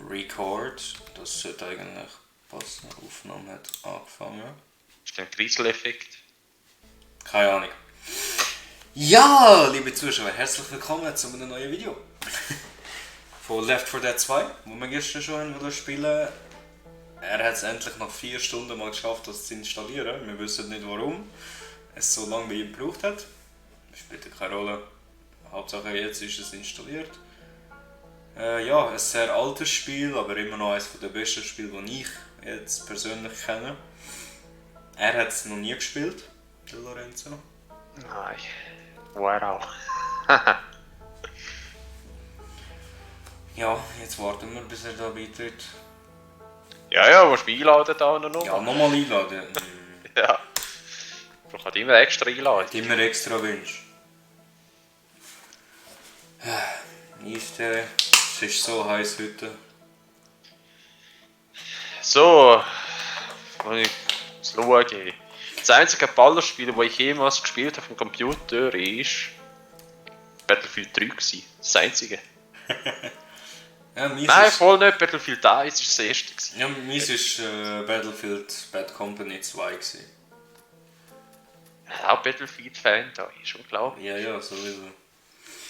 Record. Das sollte eigentlich passen. Aufnahme hat angefangen. Ist das ein Grieseleffekt? Keine Ahnung. Ja, liebe Zuschauer, herzlich willkommen zu einem neuen Video. Von Left 4 Dead 2, wo wir gestern schon wieder spielen. Er hat es endlich nach 4 Stunden mal geschafft, das zu installieren. Wir wissen nicht warum es so lange bei ihm gebraucht hat. Das spielt keine Rolle. Hauptsache jetzt ist es installiert. Ja, ein sehr altes Spiel, aber immer noch eines der besten Spiele, die ich jetzt persönlich kenne. Er hat es noch nie gespielt, der Lorenzo. Nein. Wow. Ja, jetzt warten wir, bis er da beitritt. Ja, musst du mich einladen da noch. Ja, nochmal einladen. Ja. Du kannst immer extra einladen. Immer extra Wünsche. Es ist so heiß heute. So. Wenn ich schaue. Das einzige Ballerspiel, das ich jemals gespielt habe auf dem Computer, ist Battlefield 3 gewesen. Das einzige. Ja, Nein, voll nicht. Battlefield 1 ist das erste gewesen. Ja, meins ist Battlefield Bad Company 2 gewesen. Auch Battlefield-Fan da, ist schon klar. Ja, sowieso.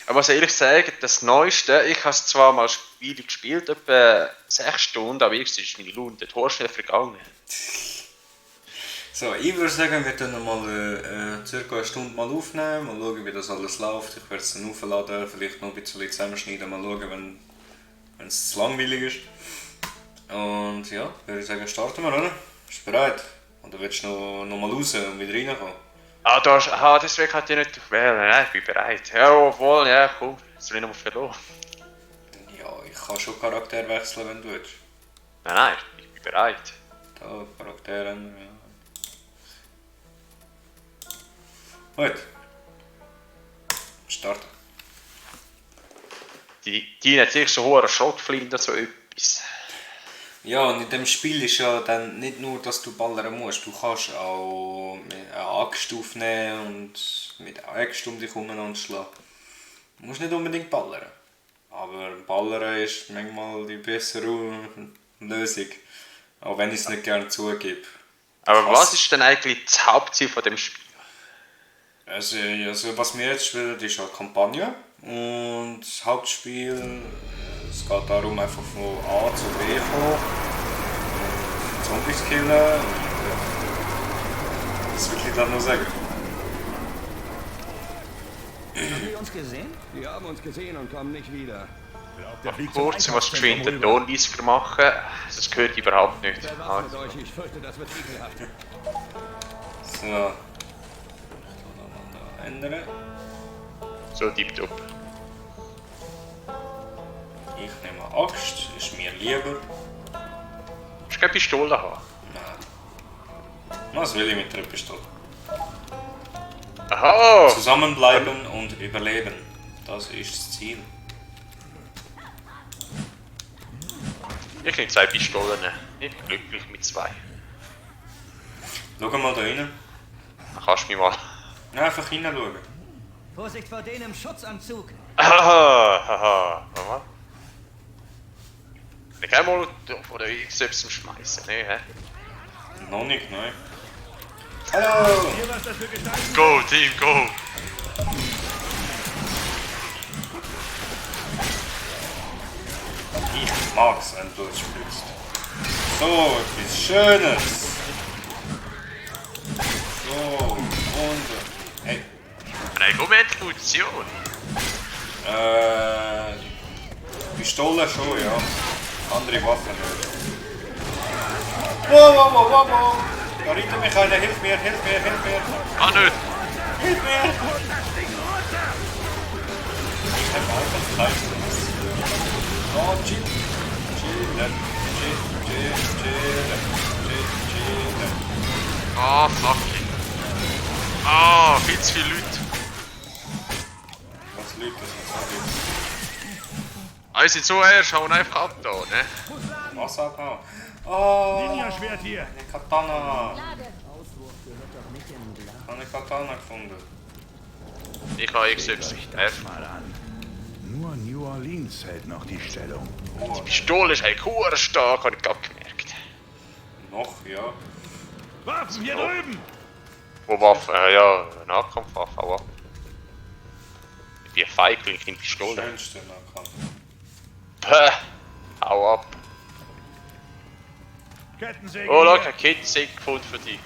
Aber was ehrlich sagen, das Neueste, ich habe es zwar mal Spiele gespielt, etwa 6 Stunden, aber irgendwie ist meine Laune dort schnell vergangen. So, ich würde sagen, wir können mal circa eine Stunde mal aufnehmen, mal schauen, wie das alles läuft. Ich werde es dann aufladen, vielleicht noch ein bisschen zusammenschneiden, mal schauen, wenn es zu langweilig ist. Und ja, würde ich sagen, starten wir, oder? Bist du bereit? Oder willst du noch mal raus und wieder reinkommen? Deswegen hat ich nicht wählen. Nein, ich bin bereit. Ja, obwohl, ja, komm, jetzt will ich noch mal verloren. Ja, ich kann schon Charakter wechseln, wenn du willst. Nein, ich bin bereit. Da, Charaktere ändern, ja. Gut. Starten. Die hat sicher so hohe Schrottflinte oder so etwas. Ja, und in dem Spiel ist ja dann nicht nur, dass du ballern musst, du kannst auch eine Axt aufnehmen und mit einer Axt um dich herum schlagen. Du musst nicht unbedingt ballern. Aber ballern ist manchmal die bessere Lösung. Auch wenn ich es nicht gerne zugebe. Aber was ist denn eigentlich das Hauptziel von dem Spiel? Also was wir jetzt spielen, ist eine Kampagne. Und das Hauptspiel, es geht darum, einfach von A zu B zu kommen, Zombies killen und was will ich da noch sagen? Haben die uns gesehen? Die haben uns gesehen und kommen nicht wieder. Kurz, was geschwind den Ton leiser machen, das gehört überhaupt nicht. Bewaffnet euch, ich fürchte, das wird ekelhaft. So. Ich kann nochmal da ändern. So tipptopp. Ich nehme Axt, ist mir lieber. Du keine Pistole haben. Nein. Was will ich mit der Pistole? Aha! Zusammenbleiben und überleben. Das ist das Ziel. Ich nehme 2 Pistolen. Ich bin glücklich mit 2. Schau mal da rein. Dann kannst du mich mal. Einfach hineinschauen. Vorsicht vor denen im Schutzanzug! Haha. Ich kann mal oder irgendetwas zum Schmeißen, ne? Hä? Noch nicht, nein. Hallo! Go, Team, go! Ich mag's, wenn du es spielst. So, etwas Schönes. So, wunder. Hey, Nein, komm, wir haben die Munition. Pistole schon, ja. Andere Waffen nicht. Wow. Da reitet mich einer, hilf mir. Ah, nicht! Hilf mir! Ich hab einfach keinen Spaß. Oh, chillen. Ah, fucking. Ah, viel zu viele Leute. Was Leute sind Ah, sind so erst, hauen einfach ab da, ne? Was abhauen? Oh, Ninja-Schwert hier. eine Katana. Auswurf gehört doch nicht in Glas. Ich habe eine Katana gefunden. Ich habe X-Yps. Mal an. Nur New Orleans hält noch die Stellung. Die Pistole ist halt hure stark, habe ich gerade gemerkt. Noch, ja. Waffen hier drüben! Wo Waffen? Ja, Nahkampfwaffe, aber. Ich bin ein Feigling in Pistole. Schönste Nahkampf. Päh! Hau ab. Kettensäge! Oh, schau, hier. ein Kettensäge gefunden für dich.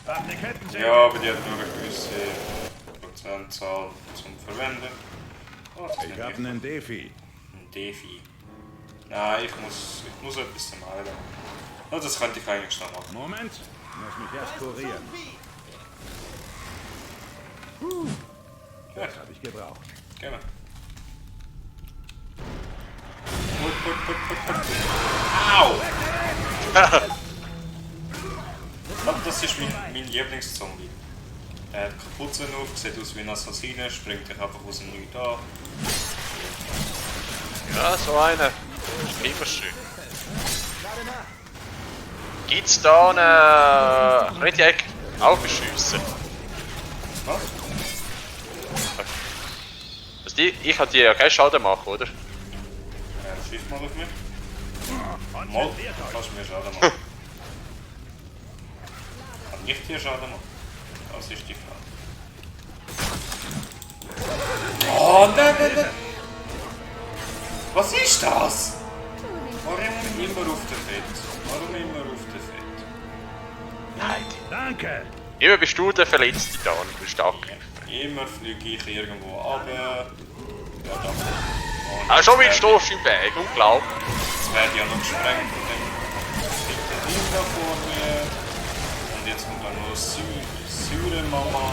Hab eine Kettensäge! Ja, aber die hat nur eine gewisse Prozentzahl zum Verwenden. Oh, das ist Ich nicht hab richtig. einen Defi. Ein Defi. Nein, ich muss etwas zum Heilen. Oh, das könnte ich eigentlich schnell machen. Moment, muss mich erst kurieren. Das habe ich gebraucht. Gerne. Put. Au! Das ist mein Lieblingszombie. Er hat Kapuzen auf, sieht aus wie ein Assassine, springt dich einfach aus dem Nichts an. Ja, so einer. Ist immer schön. Gibt's da eine. Könnte ich eigentlich auch beschiessen? Was? Also ich kann dir ja keinen Schaden machen, oder? Schieß mal auf mich. Mal, kannst du mir Schaden machen. Kann ich dir Schaden machen? Das ist die Frage. Oh nein! Was ist das? Warum immer auf der Fett? Warum immer auf der Fett? Nein. Danke! Immer bist du der Verletzte da und bist angegriffen. Immer fliege ich irgendwo ab. Ja, da. Ah, schon mit Stoff im Weg, unglaublich. Jetzt werde ich ja noch gesprengt von dem dicken Ding da vor mir. Und jetzt kommt da noch Säure Mama.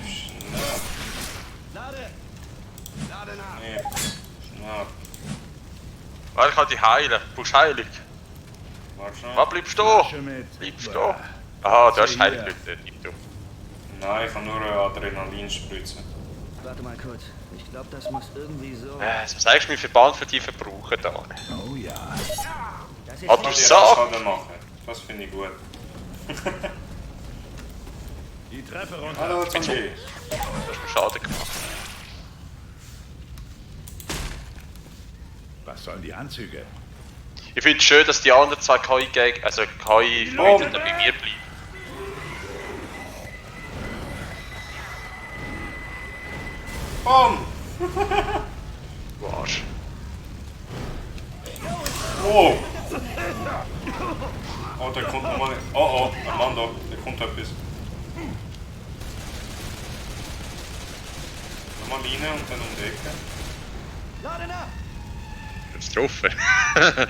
Schnapp. Lade nach. Nee, schnapp. Weil ich kann dich heilen. Du bist heilig. Warte schon. Was bleibst du? Flasche mit. Bleibst du? Aha, du hast Heilblüte. Nein, ich habe nur eine Adrenalinspritze. Warte mal kurz. Ich glaube, das muss irgendwie so. Was sagst du, mein Verband für die verbrauchen da? Oh ja. Das ist Ah, du Kann dir sagst! Schaden machen. Das finde ich gut. Die Treppe runter. Hallo, Zombie. Du hast mir Schaden gemacht. Was sollen die Anzüge? Ich finde es schön, dass die anderen zwei KI-Freunde bei mir bleiben. Komm! Du Arsch. Oh! Oh, der kommt nochmal. Oh, ein Mann da. Der kommt etwas. Nochmal rein und dann um die Ecke. Lade nach. Katastrophe. Nein, er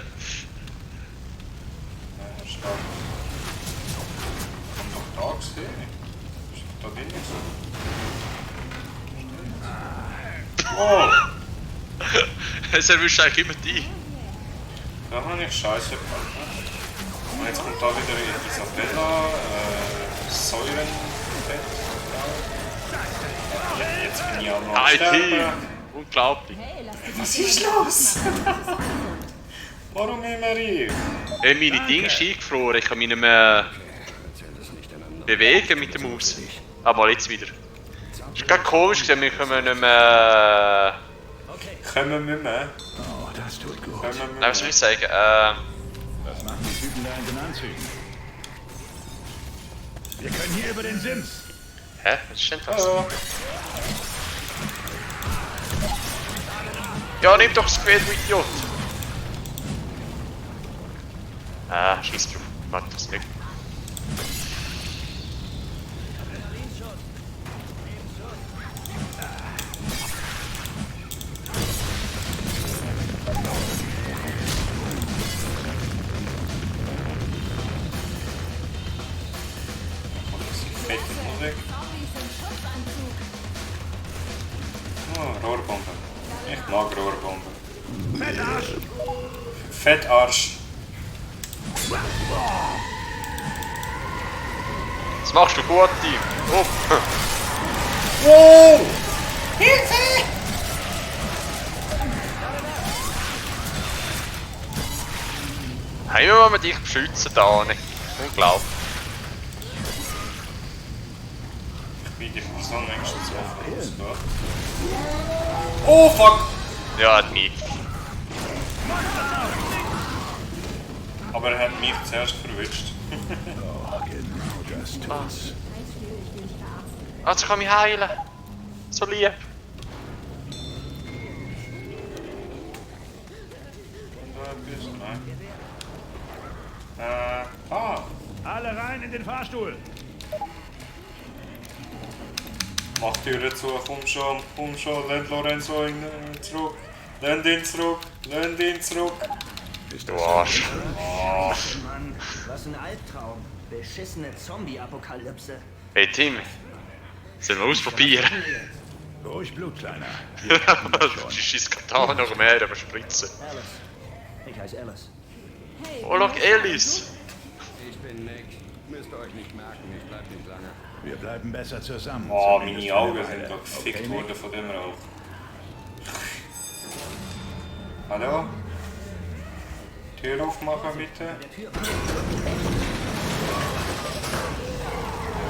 ist da. Kommt doch da gesehen. Ist doch da drin so. Oh! Es erwischt eigentlich immer die. Da habe ich Scheiße gemacht. Und jetzt kommt da wieder Isabella, Säurenfett. Jetzt bin ich auch noch am IT! Sterben. Unglaublich. Was ist los? Warum immer ich? Meine Dinge ist eingefroren, ich kann mich nicht mehr bewegen mit der Maus. Aber jetzt wieder. Ist gerade komisch, wir können nicht mehr. Kommen wir mehr? Oh, das tut gut. Kommen wir Nein, was soll mehr? ich sagen? Was machen die Typen da in den Anzügen? Wir können hier über den Sims. Hä? Was ist denn das? Hallo. Ja, nimm doch das Quell, du Idiot! Ah, schieß drauf. Ich mag das nicht. Fette Musik. Oh, Rohrbombe. Ich mag Rohrbombe. Fettarsch! Fettarsch. Das machst du gut, Team. Oh. Wow! Hilfe! Hey, wir wollen dich beschützen, Dani. Unglaublich. Ich bin die Person längstens offen raus. Oh fuck! Ja, hat mich. Aber er hat mich zuerst verwischt. Oh, genau das tut's. Also kann mich heilen. So lieb. Alle rein in den Fahrstuhl. Mach die Türe zu, komm schon, lehnt Lorenzo zurück. Lehnt ihn zurück, lehnt ihn zurück. Ist Du das Arsch. Mann, was ein Albtraum. Beschissene Zombie-Apokalypse. Hey Tim. Sollen wir ausprobieren? ruhig Blut, Kleiner? Du schießt Katana noch mehr, aber spritzen. Alice. Ich heiße Alice. Oh, look, Alice. Ich bin Nick. Müsst ihr euch nicht merken, ich bleib nicht lange. Wir bleiben besser zusammen. Oh, zumindest meine Augen eine sind Weile. doch gefickt Okay, worden von dem Rauch. Hallo? Tür aufmachen bitte. Der Tür.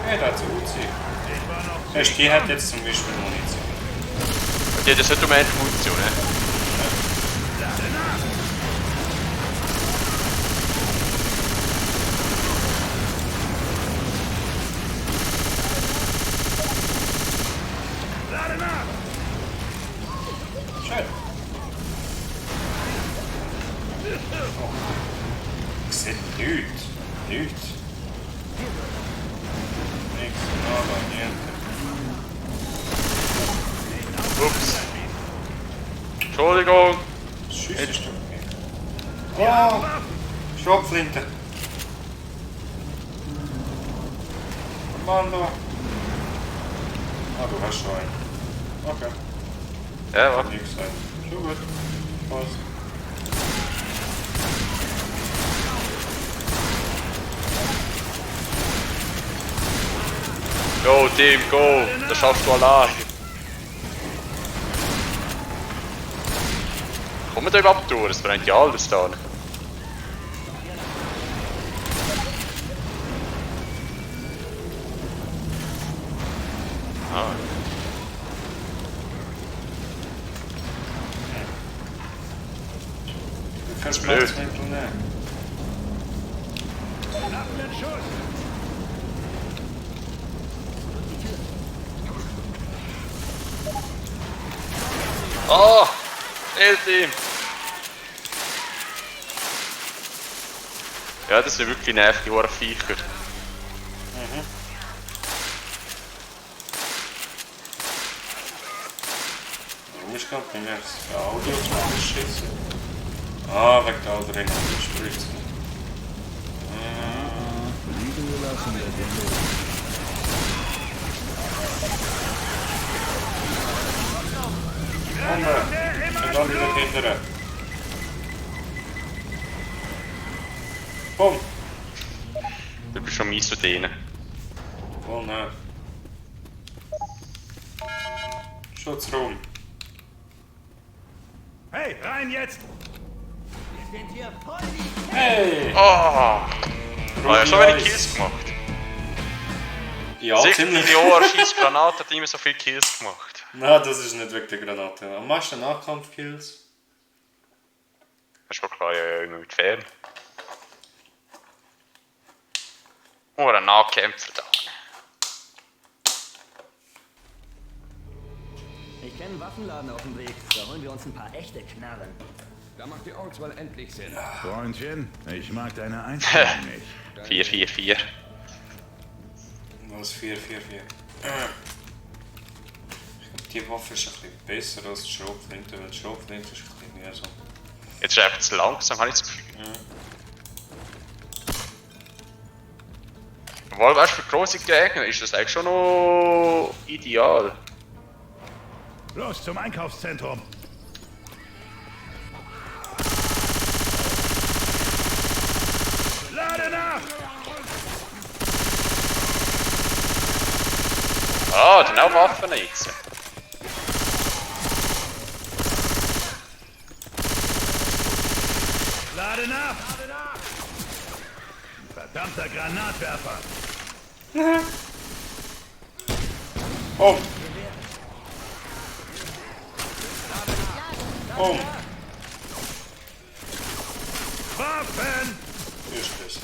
Hey, da zu Uzi. Ich war noch Das die hat jetzt zum Beispiel Munition. Okay, das hat um eine Funktion, ne? Schön. Oh. Ich sehe nichts. Nichts. Nichts, nada, niente. Ups. Entschuldigung. Schießt du mich? Oh! Schrotflinte. Kommando. Ah, du hast schon einen. Okay, Ja, warte. nichts sein. Schon gut. Was? Go, Tim, go. Das schaffst du allein. Kommen wir da überhaupt durch? Es brennt ja alles da. Ah. Du kannst blöd. Platzmittel nehmen. Nach den Schuss. Oh! L-Team! Ja, das sind wirklich nervige Viecher. Warum ist gerade bei mir das Audio zu beschissen? Ah, wegen der Adrenalin-Spritze. Liegen gelassen, der Dinge. Und dann wieder hindern. Bumm! Du bist schon mies zu denen. Oh nein. Schutzraum. Hey, rein jetzt! Wir sind hier voll wie Hey! Oh! Ah, ja, schon wenig Kills gemacht. Ja, 60 ziemlich. Jahre Schießgranate hat immer so viele Kills gemacht. Nein, das ist nicht wegen der Granate. Am meisten Nahkampfkills. Das ist schon klar, ja, immer mit Fern. Oh, ein Nahkämpfer da. Ich kenne einen Waffenladen auf dem Weg. Da holen wir uns ein paar echte Knarren. Da macht die Orkswahl endlich Sinn. Freundchen, ich mag deine Einstellung nicht. 444. Was 444. Die Waffe ist ein bisschen besser als die Schrotflinte, weil die Schrotflinte ist ein bisschen mehr so. Jetzt ist er einfach zu langsam, habe ich das Gefühl. Obwohl, weißt du, für grosse Gegner ist das eigentlich schon noch ideal. Los zum Einkaufszentrum. Lade nach! Ah, dann auch Waffen jetzt. Lade nach! Verdammter Granatwerfer! Oh! Oh! Waffen! Richtig.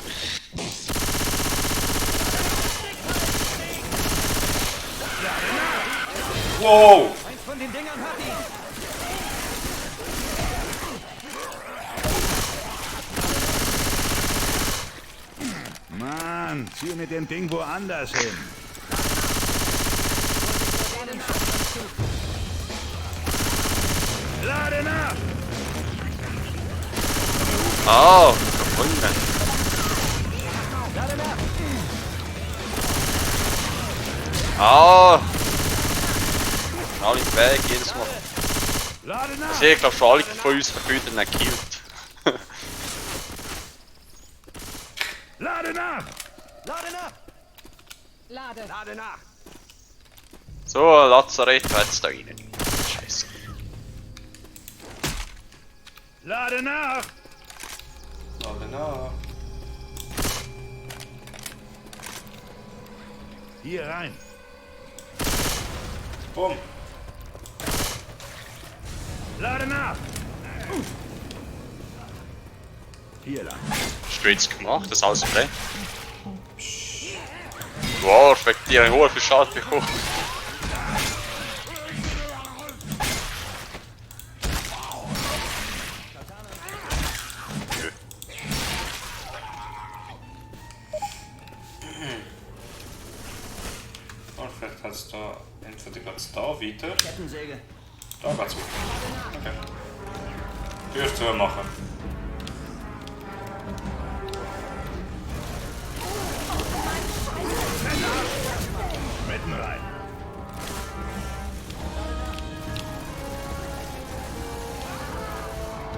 Wow! Eins von den Dingern hat ihn. Mann, zieh mit dem Ding woanders hin. Lade nach! Ah, gefunden. Ah! Alle im Weg, jedes Mal. Lade nach! Also ich glaube schon alle von uns Verbündeten gekillt. Lade nach! Lade nach. Lade nach. So, Lazarett hat's da rein. Scheiße. Lade nach! Lade nach. Hier rein. Bumm. Lade nach! Hier lang. Hast du jetzt gemacht? Das ist alles okay? Wow, ich wegen dir einen hohen Schaden bekommen. Und vielleicht kannst du da, entweder geht's da weiter. Kettensäge. Da geht's weiter. Okay. Tür zu machen. Mitten rein.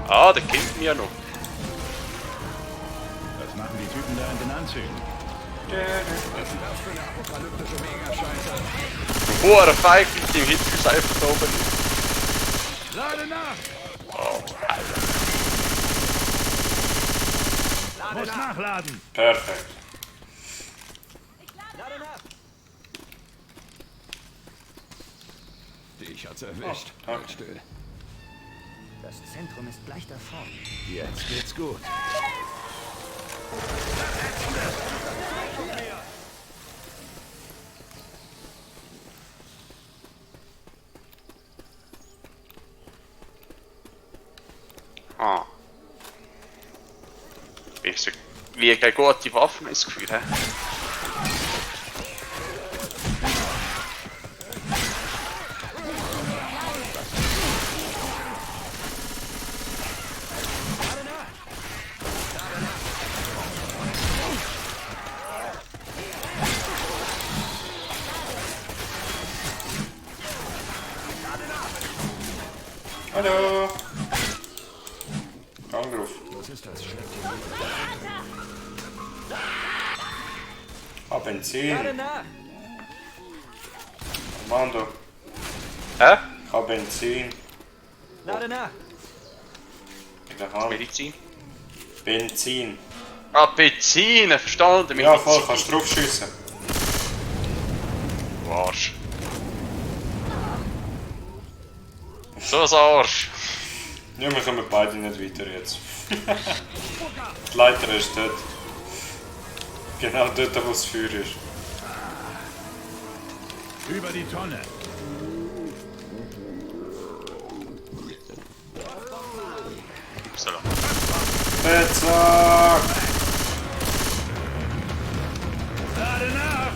Ah, der killt mich ja noch. Was machen die Typen da in den Anzügen? Ein hoher Feig mit dem Hitfuß einfach da oben. Lade nach! Oh, Alter. Muss nachladen! Perfekt. Lade nach. Dich hat's erwischt. Oh, danke. Still. Das Zentrum ist gleich davor. Jetzt geht's gut. Ah. Wie keine gute Waffen ist das Gefühl, hä? Hallo. Anruf. Was ist das? Hab Benzin. nach. Mando. Hä? Hab Benzin. Lade nach. In der Hand. Medizin? Benzin. Ah, Benzin, verstanden? Ja, voll, kannst du drauf schiessen. Du Arsch. So ein Arsch. Ja, wir kommen beide nicht weiter jetzt. Die Leiter ist dort. Genau dort, wo das Feuer ist. Über die Tonne. Upsala. Pizza! Lade nach!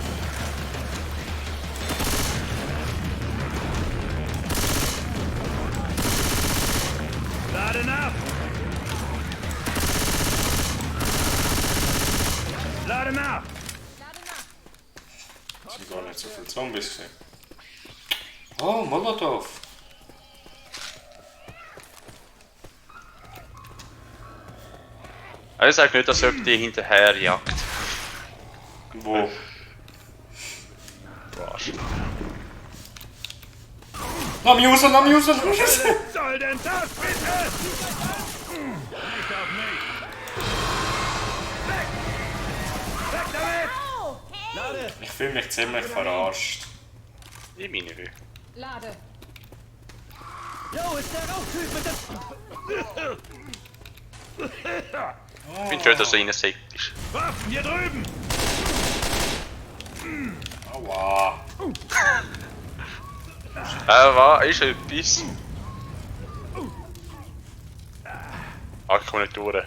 Lade nach! Lade nach! Es sind gar nicht so viele Zombies gesehen. Oh, Molotov! Ich sag nicht, dass jemand die hinterher jagt. Wo? Du Arsch. Lass mich raus, lass mich raus, lass mich raus! Soll denn das bitte? Nicht auf mich! Ich fühle mich ziemlich verarscht. Ich meine nicht. Lade. Jo, ist der Rauchtyp mit dem... Ich bin schön, dass er reinsägt ist. Waffen hier drüben! Aua. Was ist etwas? Ich komme nicht durch.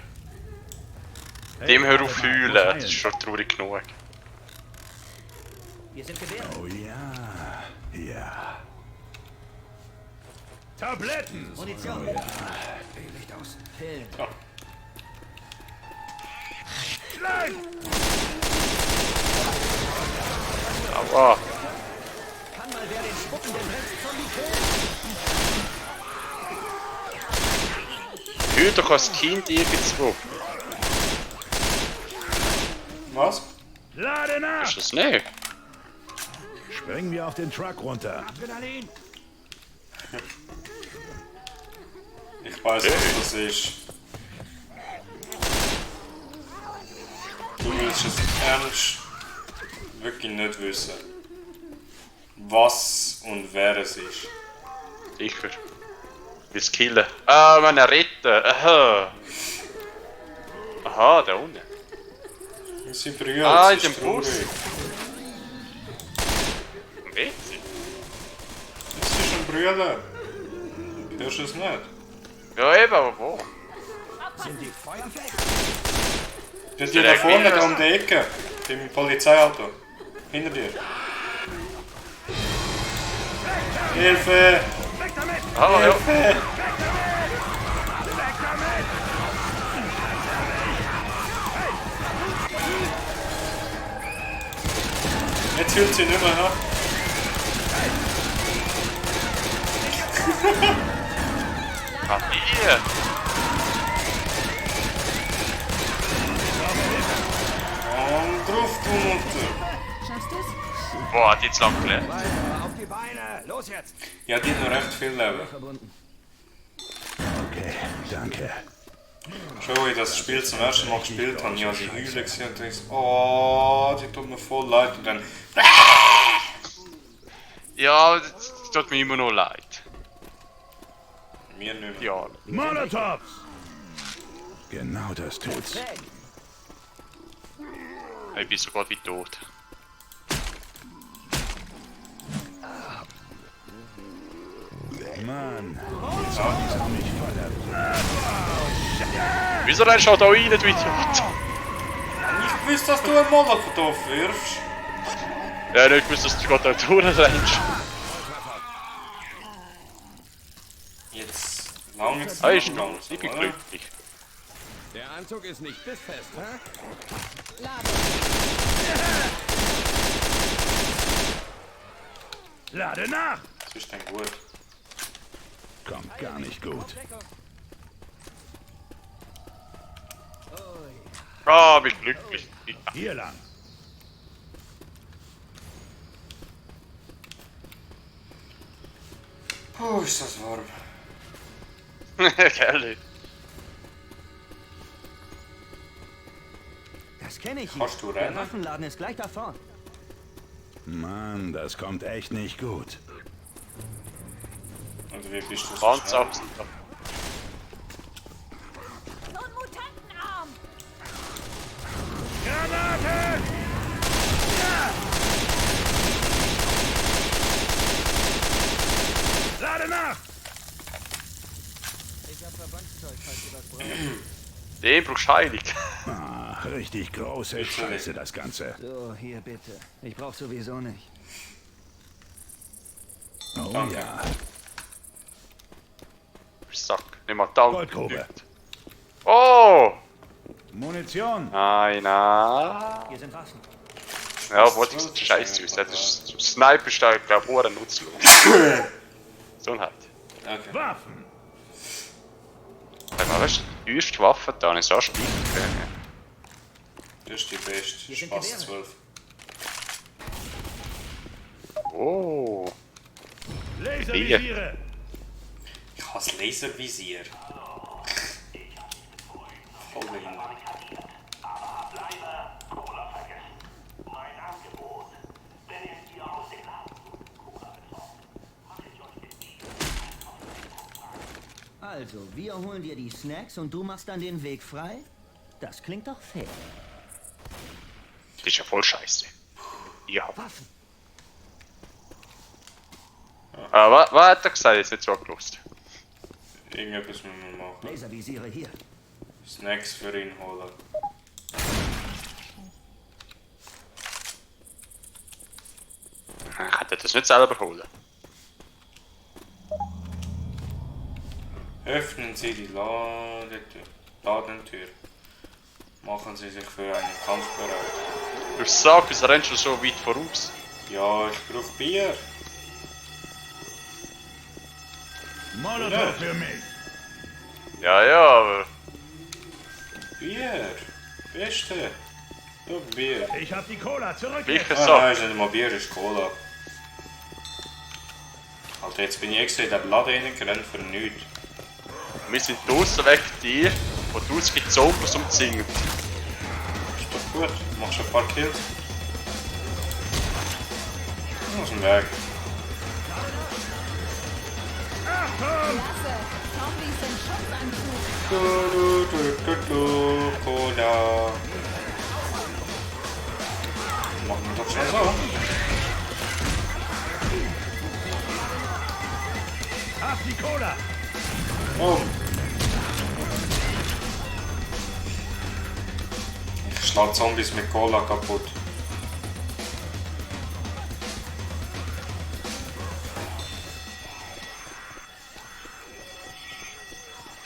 Dem hör auf fühlen, das ist schon traurig genug. Wir sind gewehrt. Oh ja, ja. Tabletten! Munition. Licht aus. Pillen. Schlag! Aber Kann mal wer den spuckenden Rest-Zombie killen? hör doch als Kind irgendwo. Was? Lade nach! Ist das nicht? Springen wir auf den Truck runter. Adrenalin. Ich weiß, was das ist. Du willst es ernst wirklich nicht wissen, was und wer es ist. Sicher. Will's killen. Ah, meine retten. Aha. Aha, da unten. Wir sind Brüder, Ah, es in ist dem Bus. traurig. Weißt Es ist ein Brüder. Hörst du es nicht? du? Ja, eben, aber wo? Sind die feuerfest? Bei dir der da vorne, Gewinner? da um die Ecke. Beim Polizeiauto. Hinter dir. Hilfe! Ah, ja. Hilfe! Jetzt fühlt sie nicht mehr, ha? Ah, hier. Und drauf, du Mutter. Schaffst du's? Boah, hat jetzt lang gelernt. Auf die Beine. Los jetzt. Ja, die hat noch recht viel Leben. Verbunden. Okay, danke. Schon, als ich das Spiel zum ersten Mal gespielt habe, ja, die Hülle gesehen und ich so, oh, die tut mir voll leid. Und dann, Ja, das tut mir immer noch leid. mir nicht mehr. Ja. Molotovs! Genau das tut's. Ich bin sogar wie tot. Mann, Wieso rein schaut da rein, du Idiot? Ich wusste, dass du einen Molotov wirfst. Ja, nicht gewusst, dass du gerade da reinrennst. Jetzt lang jetzt Ah, ist noch noch. Ich bin oder? glücklich. Der Anzug ist nicht bissfest, hä? Lade. lade nach! Das ist dann gut. Kommt gar nicht gut. Ah, bin glücklich. Hier lang. Puh, ist das warm. Gell? Das kenne ich. Kannst du Der rennen? Waffenladen ist gleich da vorn. Mann, das kommt echt nicht gut. Und wie bist du so Ganz schnell? ab. So ein Mutantenarm. Granate! Lade nach! Ich hab Verbandszeug, falls ihr das braucht. Den brauchst du heilig. Ah, richtig große Scheiße, das Ganze. So, hier bitte. Ich brauch sowieso nicht. Oh Danke. ja. Sack. Nimm mal Dank. Goldgrube. Oh! Munition. Nein, nein. Hier sind Waffen. Ja, wollte ich scheiße aus. Das ist zum Sniper ist da, glaube ich, auch nutzlos. Gesundheit. Okay. Waffen. Wenn man weißt, die teuerste Waffe da ist so Spiel. Das ist die beste. Hier sind Spaß Gewehre. 12. Oh. Laservisiere. Ich hasse Laservisier. Voll behindert. Also, wir holen dir die Snacks und du machst dann den Weg frei? Das klingt doch fair. Das ist ja voll scheiße. Ja. Waffen. Was hat er gesagt? Jetzt nicht so gewusst. Irgendetwas müssen wir machen. Laservisiere hier. Snacks für ihn holen. Ich hätte das nicht selber holen. Öffnen Sie die Ladentür. Machen Sie sich für einen Kampf bereit. Du sagst, es rennt schon so weit voraus. Ja, ich brauche Bier. Molotow für mich. Ja, aber... Bier. Beste. Du Bier. Ich hab die Cola zurück. Wie ich es Ah, sag. nein, ist nicht mal Bier, ist Cola. Alter, jetzt bin ich extra in den Laden reingerannt für nichts. Wir sind draussen weg dir, wo du es gibt Zombies umzingelt. Ist doch gut. Machst ein paar Kills. Aus dem Weg. Klasse. Zombies im Schutzanzug. Cola. Machen wir doch schon so. Hab die Cola. Oh. Ich schlag Zombies mit Cola kaputt.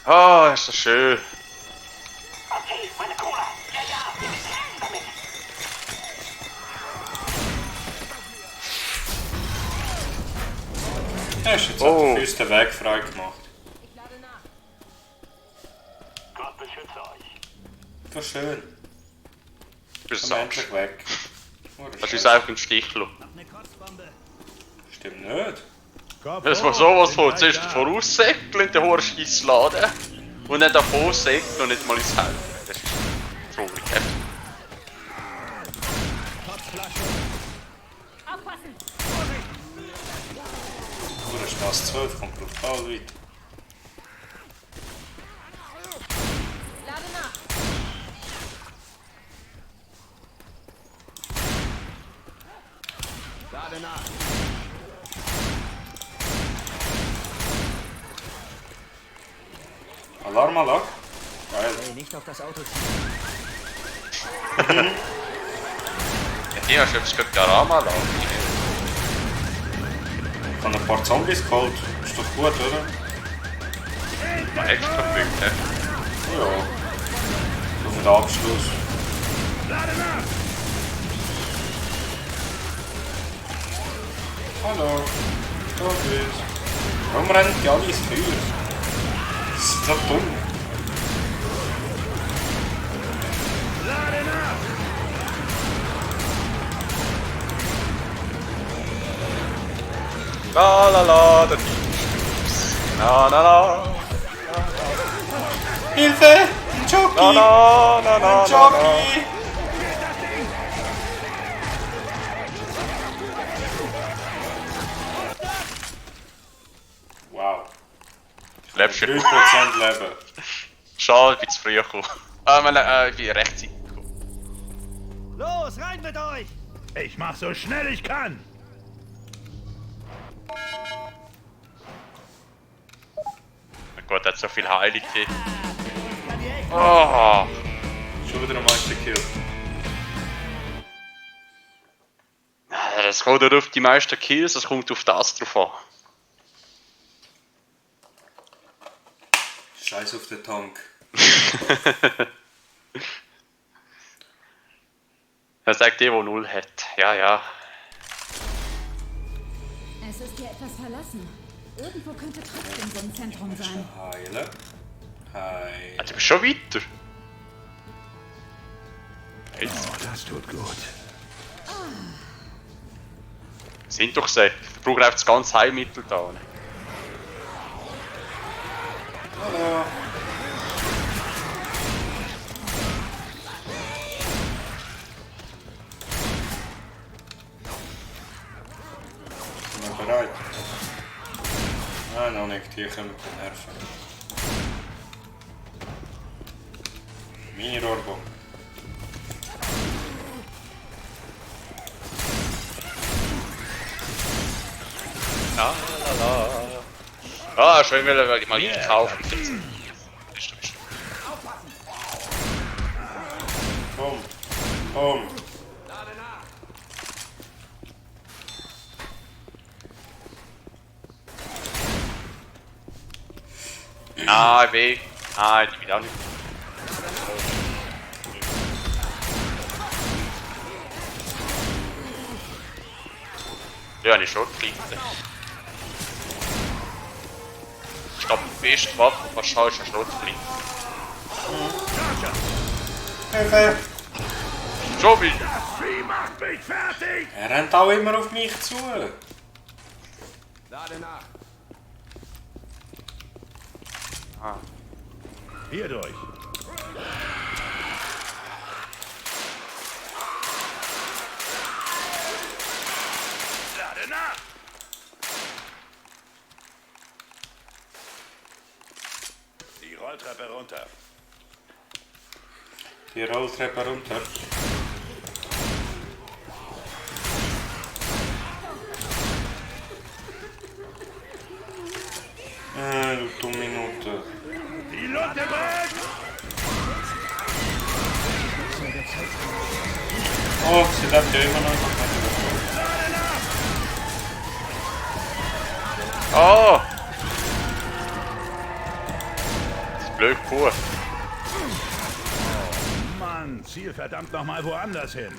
Ah, ist das schön. Ja, ist jetzt Oh. für uns den Weg frei gemacht. Ich lade nach. Das ist schön. Bis Komm sagst. endlich weg. Oh, das Das ist ist schön. einfach ein Stich lassen. Eine Kotzbombe. Stimmt nicht. Das war sowas von zuerst voraussäckeln in den Horscheiss laden und dann davon säckeln und nicht mal ins Helfen. Das ist traurig, hä? Aufpassen. Du hast Maß 12, kommt brutal weit. Lade nach. Lade nach. Alarmanlage? Geil. Hey, nicht auf das Auto ziehen. Ja, die hast du jetzt gerade Garama laufen. Ich habe ein paar Zombies geholt. Ist doch gut, oder? Extra Punkte, hä? Ja. Auf den Abschluss. Hallo. Zombies. Warum rennen die alle ins Feuer? Das ist so dumm. La la la, der Dienst. Na na na. Hilfe! Ein Jockey! Na na na na Ein na. Jockey! Wow. Lebst du? 3% Leben. Schade, ich bin zu früh gekommen. Ich bin rechtzeitig gekommen. Los, rein mit euch! Ich mach so schnell ich kann. Mein Gott, hat so viel Heilung gegeben. Oh, Schon wieder ein Meisterkill. das kommt nicht auf die meisten Kills, es kommt auf das drauf an. Scheiß auf den Tank. Er sagt der, der 0 hat. Ja, ja. Es ist hier etwas verlassen. Irgendwo könnte trotzdem so ein Zentrum sein. Heilen. Heilen. Ah, du bist schon weiter. Oh, das tut gut. Sind doch sie. Ich brauche einfach das ganze Heilmittel da. Hallo. Sind wir bereit? Nein, noch nicht. Hier kommen die Nerven. Mini-Rohrbombe. La, la, la. Ah, schon wieder, weil ich mal einkaufen. Komm. Komm. Ah, weh. Ah, die will auch nicht. Ja, eine Schrotflinte. Ich glaube, die beste Waffe wahrscheinlich ist eine Schrotflinte. Hilfe! Schon wieder! Sie macht mich fertig! Er rennt auch immer auf mich zu. Lade nach. Hier durch. Lade nach! Die Rolltreppe runter. Die Rolltreppe runter. Du dumme Minute. Die Lunte weg! Oh, sie lebt ja immer noch. Oh! Das ist blöd pur. Mann, ziel verdammt nochmal woanders hin.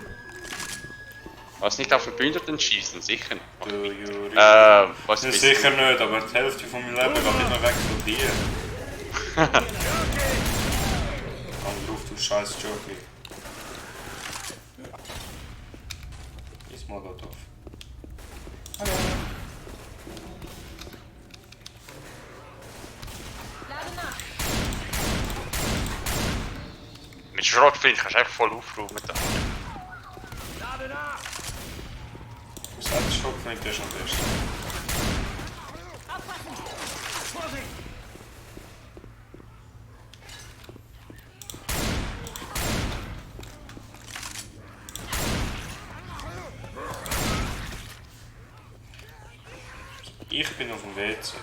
Was nicht auf Verbündeten schießen, sicher nicht. Du Juri. Was Ja, bist sicher nicht, aber die Hälfte von meinem Leben geht immer weg von dir. Komm drauf, du scheiß Jockey. Ist Molotov. Hallo. Mit Schrotflinte kannst du einfach voll aufräumen. Da. Das alte Schockflinte ist am besten. Ich bin auf dem WC.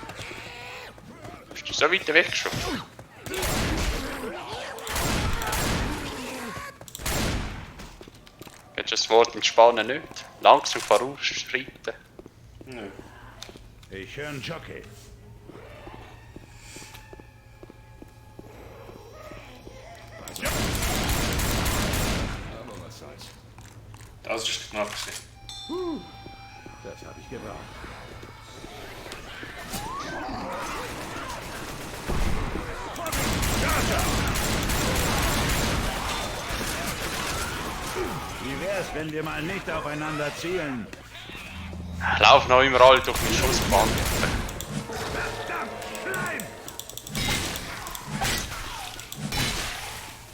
Bist du so weit weg schon? Kennst du das Wort in Spanien nicht? Langsam vorausschreiten. Nö. Ich höre einen Jockey. Aber was soll's. Das ist knapp gewesen. Das habe ich gebraucht. Wie wär's, wenn wir mal nicht aufeinander zielen? Lauf noch immer alle durch die Schussbahn.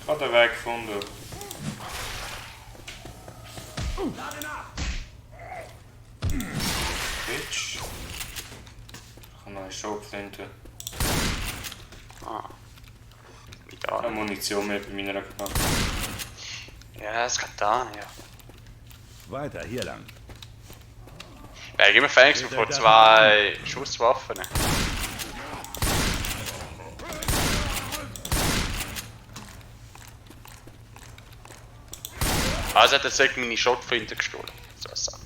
Ich habe den Weg gefunden. Bitch. Ich habe noch eine Schockflinte. Nicht da. Keine Munition mehr bei meiner Knarre. Ja, es geht da, ja. Weiter, hier lang. Wäre immer Fan gewesen von 2 Schusswaffen. Also hat er sagt meine Schrotflinte gestohlen. So ein Sack.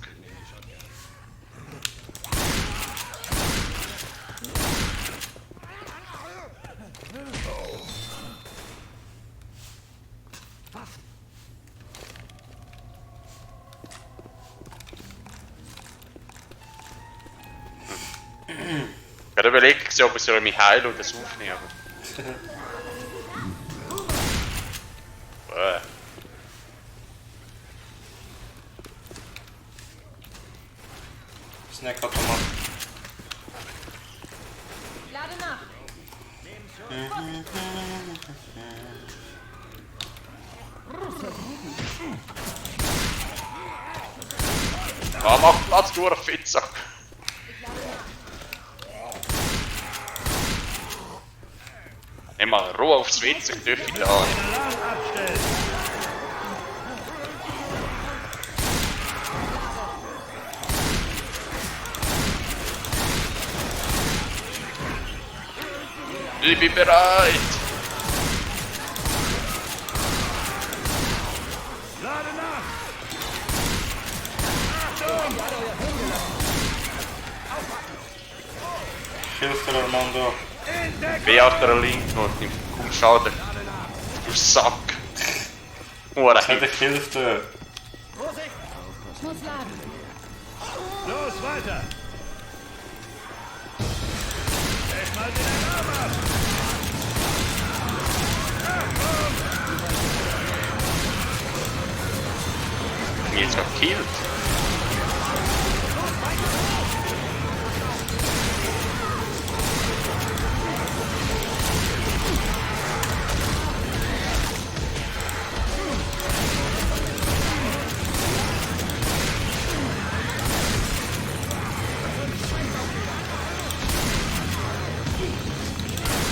Ich habe überlegt, ob ich mich heilen und das aufnehmen. Snackautomat. Lade nach. Ah, mach Platz, du ein Fitzsack. Nimm mal Ruhe aufs WC, ich dürfe wieder an. Ich bin bereit! Hilf dir, Armando. Beat der Linken und nimmt kaum Schaden. Du Sack! Hure Hätte ich hilf dir. Ich muss laden. Los, weiter! Leg mal den Arm ab! mich jetzt gekillt.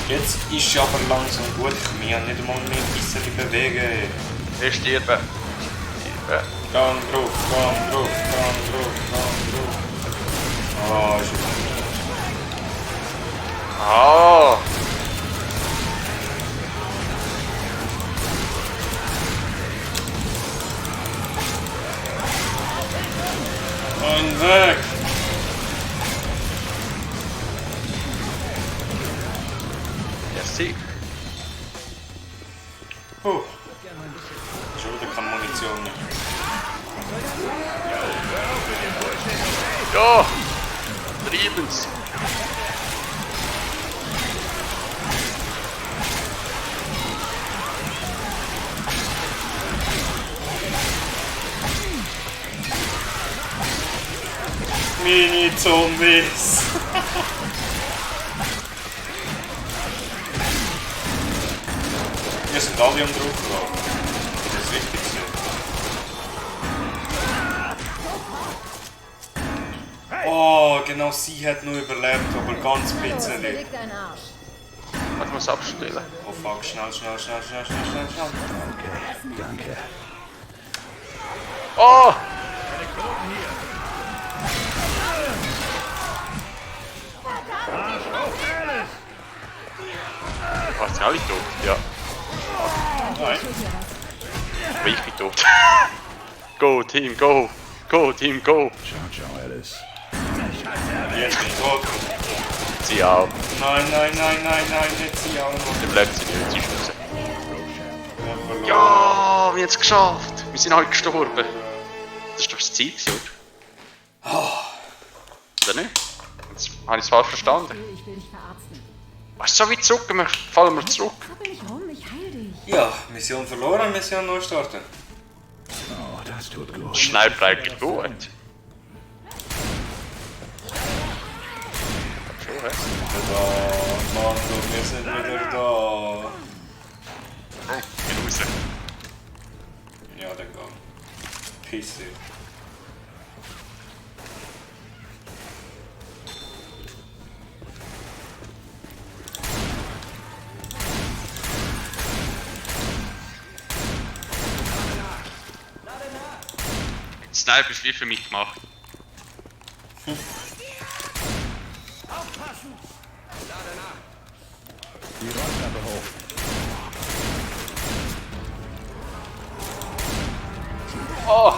Jetzt ist aber langsam gut. Ich kann mich nicht einmal mehr ein bisschen bewegen. Ich sterbe. Gang drauf, Gang drauf, Gang drauf, Gang drauf. Ah, ist okay. Ah! Ein Weg! Merci. Schon wieder keine Munition mehr. Ja! Triebens! Mini-Zombies! Wir sind alle am Druck gekommen. Das ist wichtig. Oh, genau sie hat nur überlebt, aber ganz bisschen. Beweg deinen Arsch. Warte, muss abstellen. Oh fuck, schnell, schnell, schnell, schnell, schnell, schnell, schnell. Danke. Oh! Was, sind alle tot? Ja. Nein. Aber ich bin tot. Go, Team, go! Go, Team, go! Ciao, ciao, Alice. Jetzt bin ich tot. Sie auch. Nein, nein, nein, nein, nein, nicht sie auch noch. Dem bleibt sie nicht, sie ist raus. Wir haben verloren. Ja, wir haben es geschafft! Wir sind halt gestorben. Das ist doch das Ziel, oder? Oder nicht? Jetzt habe ich es falsch verstanden. Ich will dich verarzten. Was, so weit zurück? Fallen wir zurück? Zappel nicht rum, ich heil dich. Ja, Mission verloren, Mission neu starten. Oh, das tut gut. Sniper eigentlich gut. Schon, hä? Da, Mann, wir sind wieder da. Oh, geh raus. Ja, dann geh. Peace. Sniper ist wie für mich gemacht. Die Rolltreppe hoch. Oh!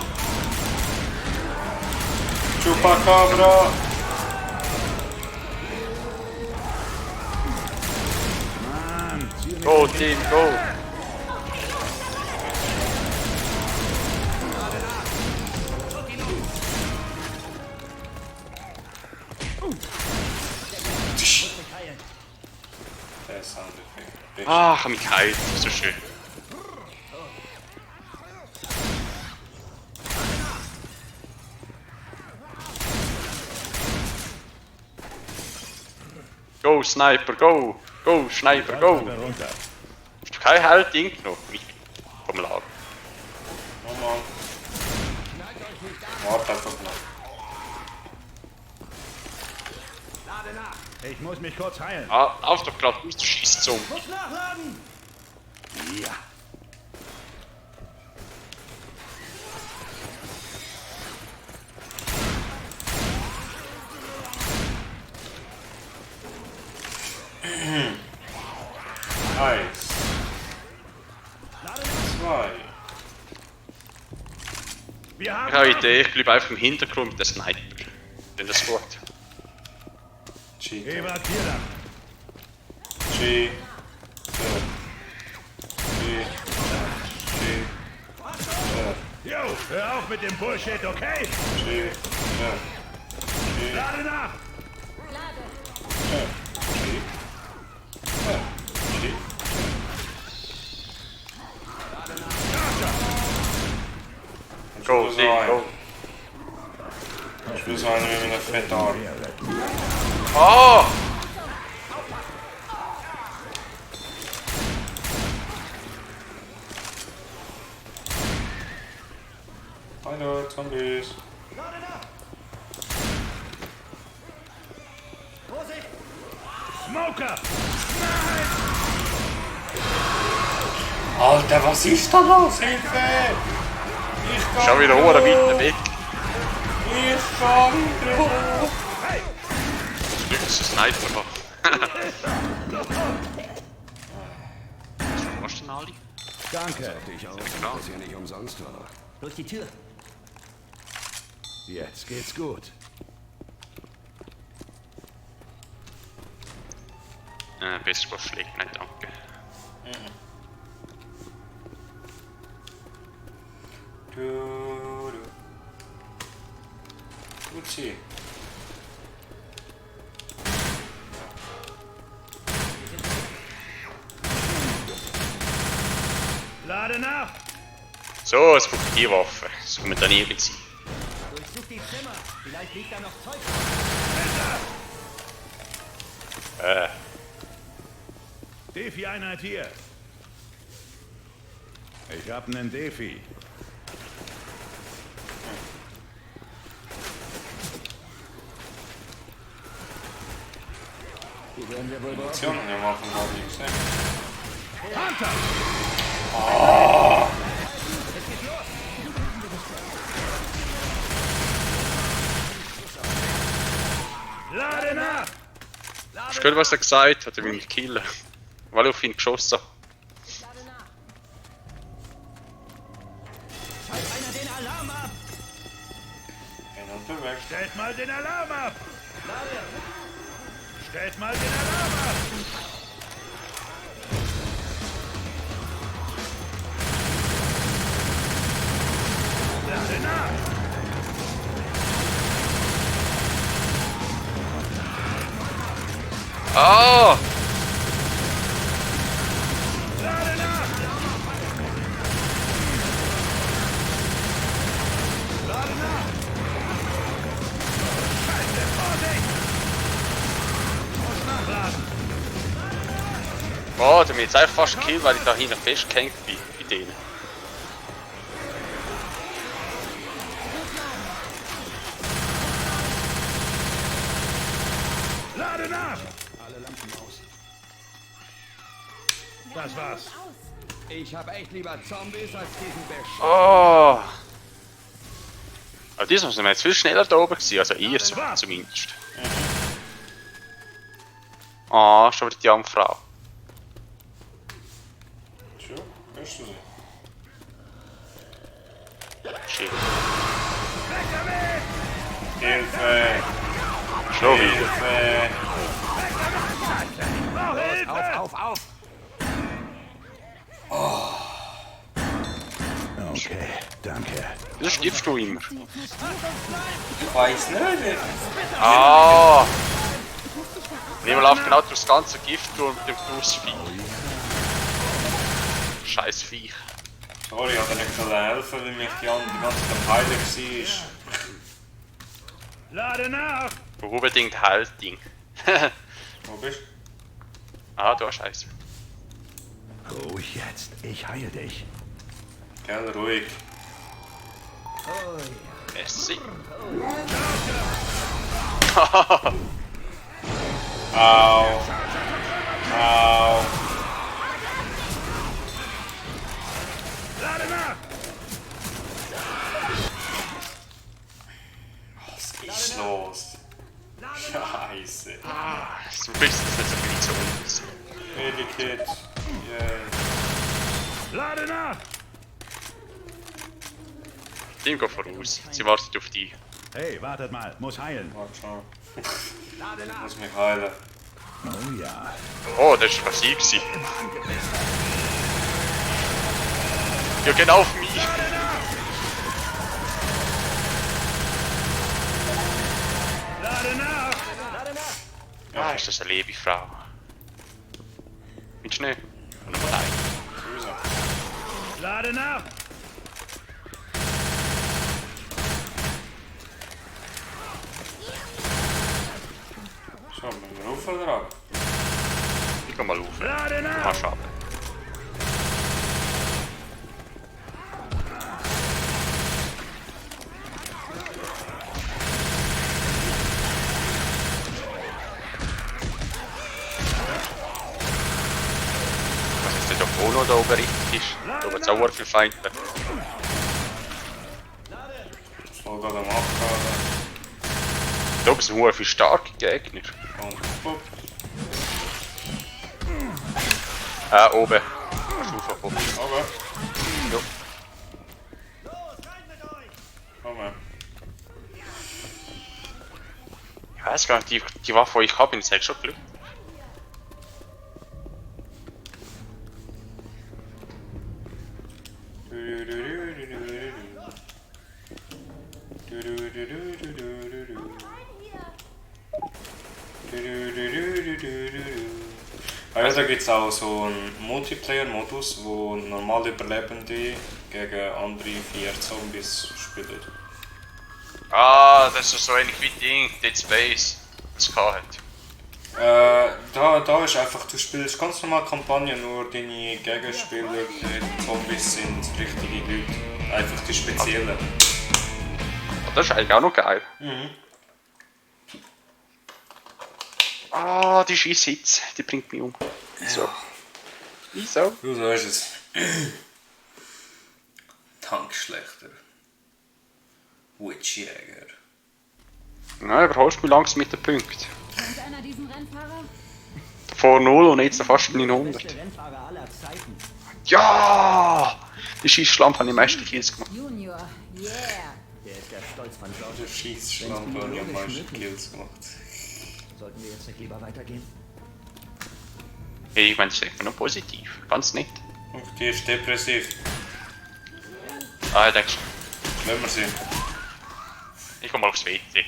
Chupacabra! Mann, zieh mich Go, Team, go! Der Soundeffekt. Ah, ich habe mich geheilt. So schön. Go, Sniper, go! Go, Sniper, go! Rolltreppe runter. Hast du kein Helding noch? Ich vom Lager. Oh Mann. Warte einfach noch. Ich muss mich kurz heilen. Ah, auf doch gerade, du schießt Zombie. Muss nachladen! Ja. Eins. Zwei. Wir haben. Ich habe eine Idee, ich bleibe einfach im Hintergrund mit der Sniper. Denn das gut. Cheater. Evakuiert. Cheater. Jo, hör auf mit dem Bullshit, okay? Cheater. Lade nach. Go, see, go. Ich will so eine mit einer Fettarm. Oh! Hallo, Zombies. Smoker. Alter, was ist da los? Hilfe! Ich kann Schon wieder hoher weiter weg. Ich kann hoch! Glück ist ein Sniper. Was denn Ali? Danke. Ich auch, Klar. dass hier nicht umsonst war. Durch die Tür. Jetzt geht's gut. Besser was schlägt, nein danke. Du. Gut sie. Lade nach. So, es braucht die Waffe. Das kann man dann ehrlich sein. Durchsuch die Zimmer. Vielleicht liegt da noch Zeug. Defi-Einheit hier. Ich hab nen Defi. Die werden wir wohl brauchen. Aktionen hier machen, glaube ich. Ne? Hunter! Lade nach! Hast du gehört, was er gesagt hat? Er will mich killen. Weil ich auf ihn geschossen habe. Einer den Alarm ab! Bin unterwegs. Stellt mal den Alarm ab! Stellt mal den Alarm ab! Lade nach! Ah! Lade nach! Lade nach! Scheiße, Vorsicht! Muss nachladen! Oh, der hat mich jetzt einfach fast gekillt, weil ich da hinten festgehängt bin bei denen. Lade nach! Das war's. Ich hab echt lieber Zombies als diesen Besch. Oh! Aber diesmal sind wir jetzt viel schneller da oben gewesen, also ihr zumindest. Ah, schon wieder die Jungfrau. Tja, hörst du sie? Shit. Hilfe! Schon wieder. Hilfe! Brauch Hilfe! Auf! Okay, danke. Das stirbst du immer. Ich weiß nicht. Ah! Niemand läuft genau durch das ganze Gift durch mit dem Flussvieh. Scheiß Viech. Sorry, ich habe nicht helfen, weil mich die ganze Zeit heilig war. Lade nach! Unbedingt Heilding. Wo bist Ah, du Scheiße. Ruhig jetzt, ich heile dich. du? Gell, ruhig. Messi. Au. Au. Lade nach! Was ist los? Scheiße. Du bist das nicht so viel zu uns. Medikit. Yeah. Lade nach! Team geht voraus. Sie wartet auf dich. Hey, wartet mal, muss heilen. Warte schon. Ich muss mich heilen. Oh ja. Oh, das war sie gewesen. Ja, genau auf mich. Lade nach! Ah, ist das eine liebe Frau. Mit Schnee. Und Nummer 1. Grüße. Lade nach! So, müssen wir rauf oder ab? Ich geh mal rauf. Lade nach! Mal schauen. Was ist denn doch Ono da oben richtig ist? Da oben auch viele Feinde. Voll gerade am Abfahren. Da oben sind sehr viele starke Gegner. Und pop. Oben. Stufe oben. Aber. Ja. Komm her. Ich weiß gar nicht, die Waffe, die ich habe, ist halt schon Glück. Also da gibt es auch so einen Multiplayer-Modus, wo normal Überlebende gegen andere 4 Zombies spielen. Ah, das ist so ähnlich wie Ding, Dead Space. Das hat. Da ist einfach, du spielst ganz normal Kampagne, nur deine Gegenspieler, die Zombies sind richtige Leute. Einfach die speziellen. Das ist eigentlich auch noch geil. Ah, die Scheisshitze, die bringt mich um. So. Wieso? Du, so ist es. Tankschlechter. Witchjäger. Ja, überholst mich langsam mit den Punkten. Kennt einer diesen Rennfahrer? Vor 0 und jetzt fast 900. Beste Rennfahrer aller Zeiten. Ja! Die Scheissschlampe hat die meisten Kills gemacht. Junior, yeah. Der ist der Stolz von George. Der Schießschlampe hat ja am meisten Kills gemacht. Sollten wir jetzt nicht lieber weitergehen? Hey, ich meine, das ist einfach nur positiv. Ganz nett. Und die ist depressiv. Ah, ich denke, Lassen wir sie. ich komm mal aufs WC.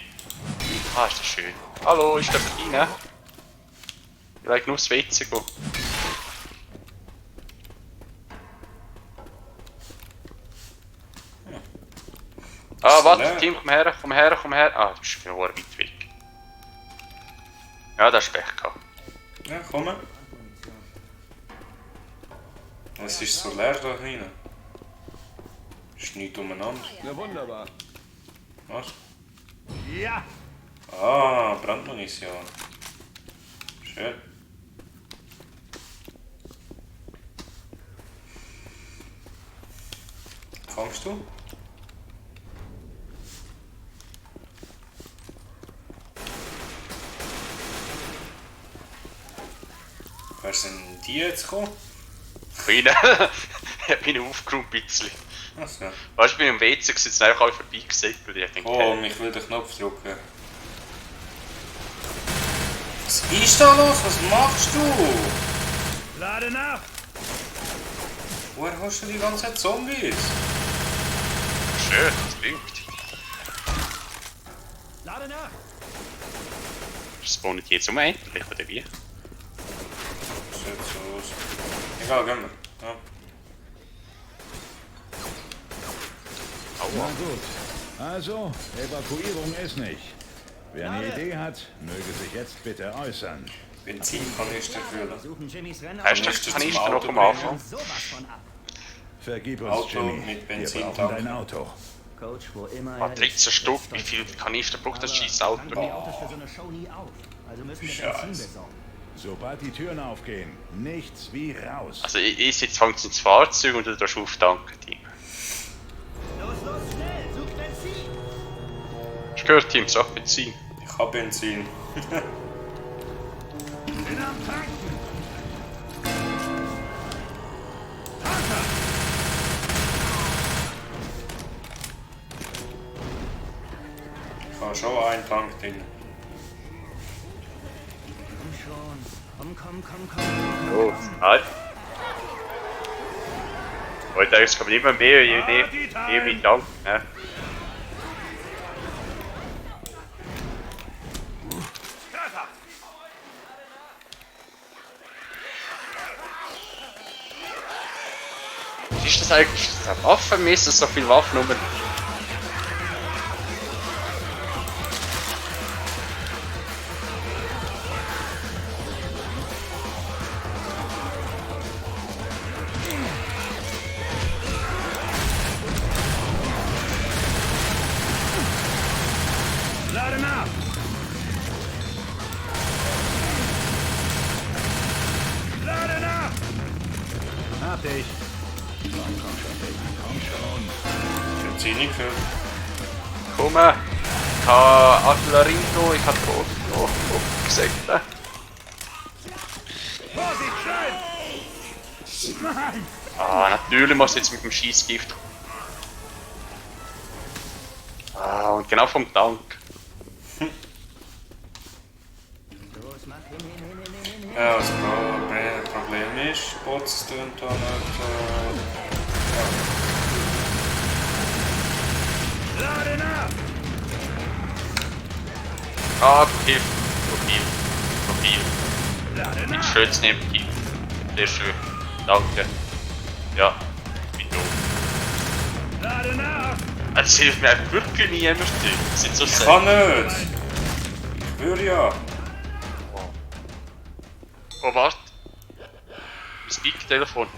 Ah, ist das schön. Hallo, ist der rein? Ich will nur aufs WC gehen. Ah, warte, Team, komm her, komm her, komm her. Ah, du bist schon weit weg. Ja, das ist Pech gehabt. Ja, komm. Es ist so leer da hinten. Ist nichts umeinander. Na wunderbar. Was? Ja! Ah, Brandmunition. Schön. Kommst du? Wer sind die jetzt gekommen? Ich bin aufgeräumt ein bisschen. Achso. Weißt du, ich bin im WC, sind einfach alle vorbeigesäckelt. Ich denke, Oh, ich will den Knopf drücken. Was ist da los? Was machst du? Lade nach! Woher hast du die ganzen Zombies? schön, das klingt. Lade nach! Spawnen die jetzt unendlich, oder wie? Sieht so aus. Egal, gehen wir. Ja. Na gut. Also, Evakuierung ist nicht. Wer eine Idee hat, möge sich jetzt bitte äußern. Benzinkanister füllen. Suchen Jimmys Rennen. Hast du Nicht den zum Kanister noch am Auto Anfang? Sowas von ab. Vergib uns, Auto Jimmy. mit Wir Benzin brauchen tanken. dein Auto. Coach, wo immer Ah, er 13 ist, Stück, ist wie stolz viel auf ihn. Kanister braucht das Aber scheiß Auto? dann gehen die Autos für so eine Show nie auf. Also müssen wir Scheiße. Benzin besorgen. Sobald die Türen aufgehen, nichts wie raus. Also ich jetzt fangt ins Fahrzeug und du darfst auftanken, Team. Los, schnell, such Benzin! Hast du gehört, Team, sag Benzin. Ich hab Benzin. Bin am Tanken. Ich habe schon einen Tank drin. Komm schon. Komm. Oh, halt. Heute eigentlich kommen immer mehr, je mehr Dank, ne? Was ist das eigentlich? Ist das ein Waffenmesser? So viele Waffen rum? Lade nach. Lade nach. Hab dich. Komm schon, Baby. Komm schon. Benzin nicht für. Komm, ich habe Artillerie noch, ich habe Rot noch gesagt. Vorsicht, schnell. Nein. Ah, natürlich muss jetzt mit dem Schießgift. Ah, und genau vom Tank. Los, mach hin. Ja, das Problem ist, Bots tun da nicht. Lade nach. Ah, du hilfst. Du hilfst. Lade Mit nach. Schütz neben ihm. Sehr schön. Danke. Ja, bin doof. Lade nach. Das hilft mir einfach wirklich nie immer Stück. Das sind so Ich selten. kann nicht! Ich würde ja. Oh, warte. Mein Speak-Telefon.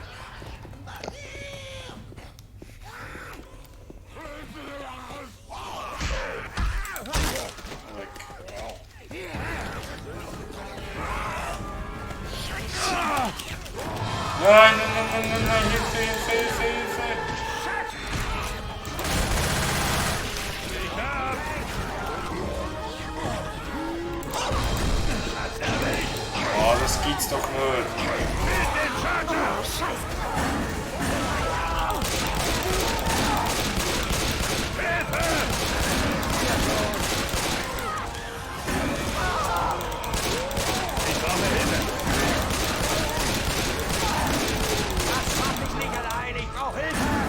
Nein, Hilfe! Oh, das gibt's doch nicht.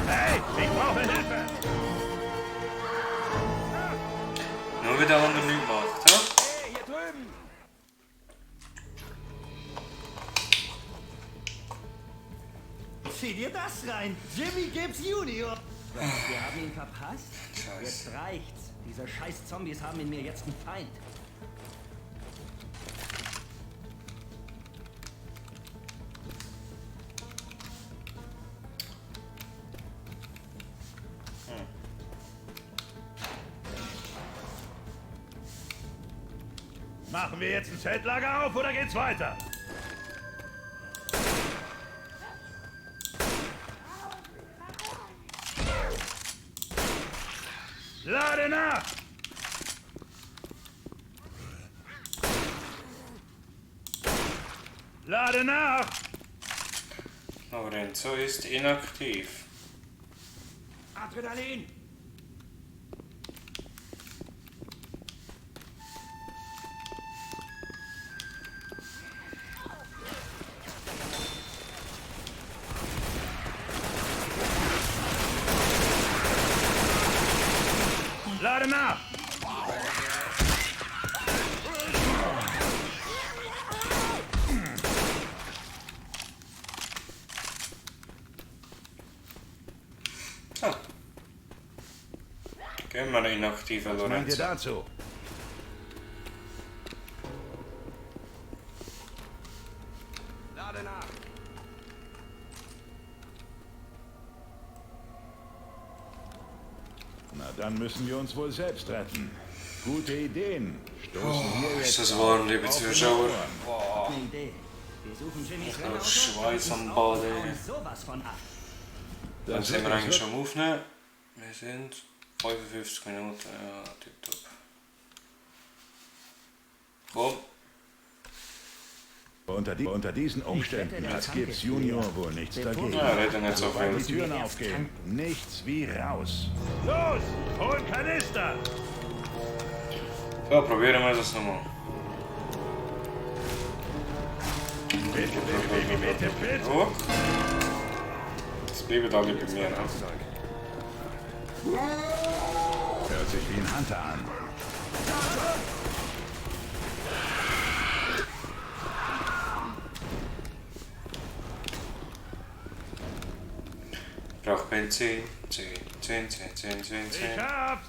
Hey, ich brauche Hilfe. Nur wieder anonym macht, ja? Hier drüben. Zieh dir das rein. Jimmy Gibbs Junior. Was, wir haben ihn verpasst? Jetzt reicht's. Diese scheiß Zombies haben in mir jetzt einen Feind. Machen wir jetzt ein Zeltlager auf oder geht's weiter? Lade nach! Lade nach! Lorenzo ist inaktiv. Adrenalin! Lade nach! Ah. Gehen wir inaktiver Was meint ihr Lorenzo. dazu? Lade nach. Na dann müssen wir uns wohl selbst retten. Gute Ideen. Stoßen hier Ist jetzt das auf warm, liebe offene Zuschauer? Ohren. Eine Idee. Wir suchen Jimmys Oh, Rennauto Schweiß am und Ball, hauen ey. sowas von ab. Dann sind wir eigentlich schon am Aufnehmen. Wir sind 55 Minuten, ja, tipptopp. Komm. Unter diesen Umständen gibt's Junior wohl nichts dagegen. Ja, reden nicht so Sobald die viel. Türen aufgehen, nichts wie raus. Los, hol Kanister! So, probieren wir das nochmal. Bitte, Baby, bitte, bitte. So. Das bleibt alle bei mir, ne? Hört sich wie ein Hunter an. Ich brauche Benzin. 10. Ich hab's!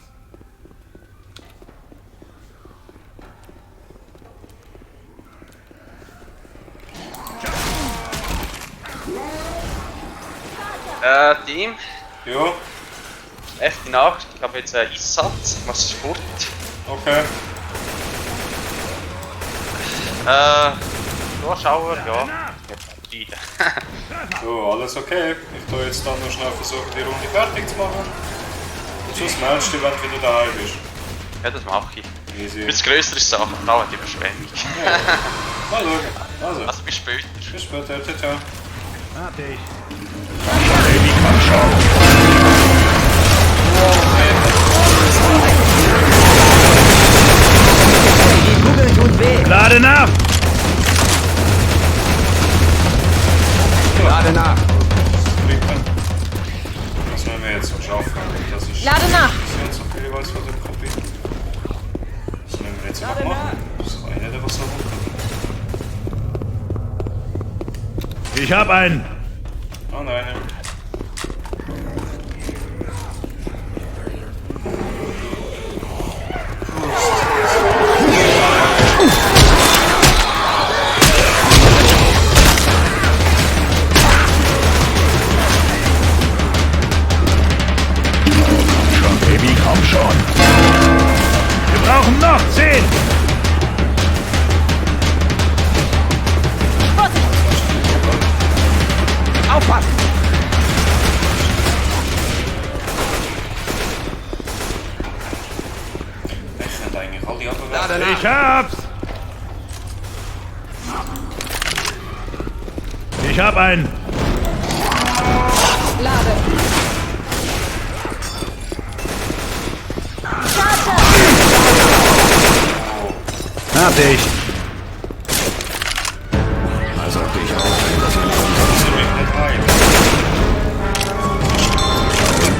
Team, Ja, echt die Nacht. Ich habe jetzt einen Einsatz. Ich muss fort. okay. Durchschauer, ja. Die. So, alles okay. Ich tue jetzt dann noch schnell versuchen, die Runde fertig zu machen. Und sonst meldest du dich, wenn du wieder daheim bist. Ja, das mache ich. Easy. Bis größere Sachen, dauert die Überschwemmung. Mal schauen. Also, Also bis später. bis später. Ciao, ciao. Fertig. Die Kugel tut weh. Lade nach! Lade nach. Klicken. Das müssen wir jetzt noch schaffen. Das ist Lade nach. Das ist so viel jeweils von dem Kapitel. Das müssen wir jetzt noch machen. Das war nicht, was so rumkommt. Ich hab einen! Oh nein. Schon, Baby, komm schon! Wir brauchen noch 10! Aufpassen. Ich könnte eigentlich alle abwerfen. Lade nach. Ich hab's! Ich hab einen! Lade. Hab dich! Also dich auch. Das ist mich nicht rein.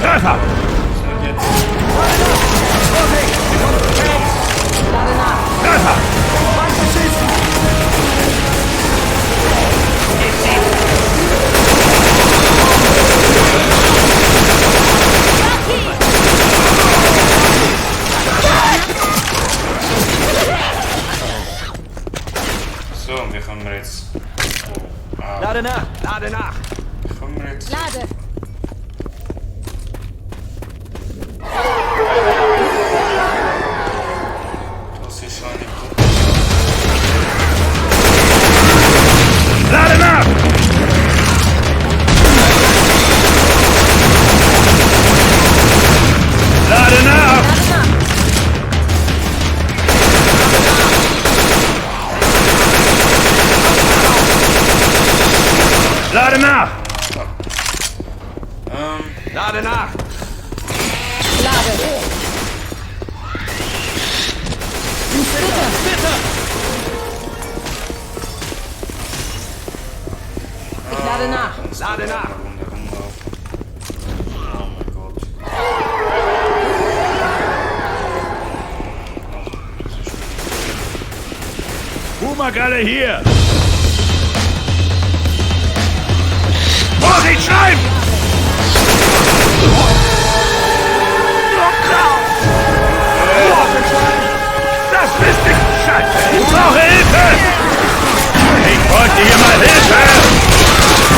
Treffer! Und jetzt. Lade nach. Treffer! So, wie kommen wir jetzt? Lade nach. Lade nach. Wie kommen wir jetzt? Lade. Das ist eine Lade nach! Lade nach! Lade nach! Lade nach. Lade. Ich lade nach. Lade nach. Runde rumlaufen. Oh mein Gott. Boomergalle hier! Vorsicht, Schleim! Das bist du! Scheiße! Ich brauche Hilfe! Ich wollte hier mal Hilfe!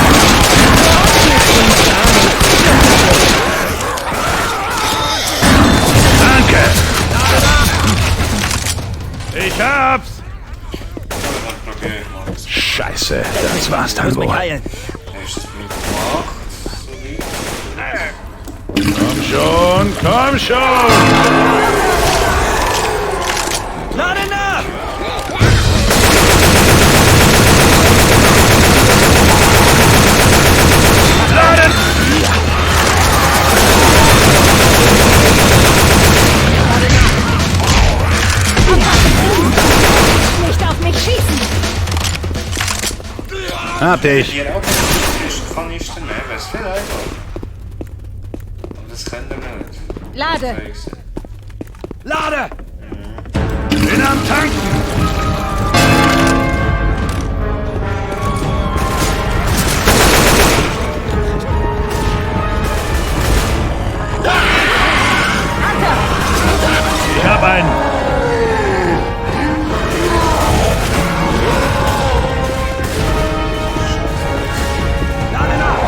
Ich hab's! Dann probiere ich mal das. Scheiße, das war's dann Muss mich wohl. heilen. Erstes mitgemacht. Komm schon! Lade nach! Laden! Nicht auf mich schießen! Hab dich! Hier auch ist Kanister nehmen, wäre es viel einfacher. Aber das können wir nicht. Lade! Lade! Bin am Tanken! Ich hab einen! Lade nach!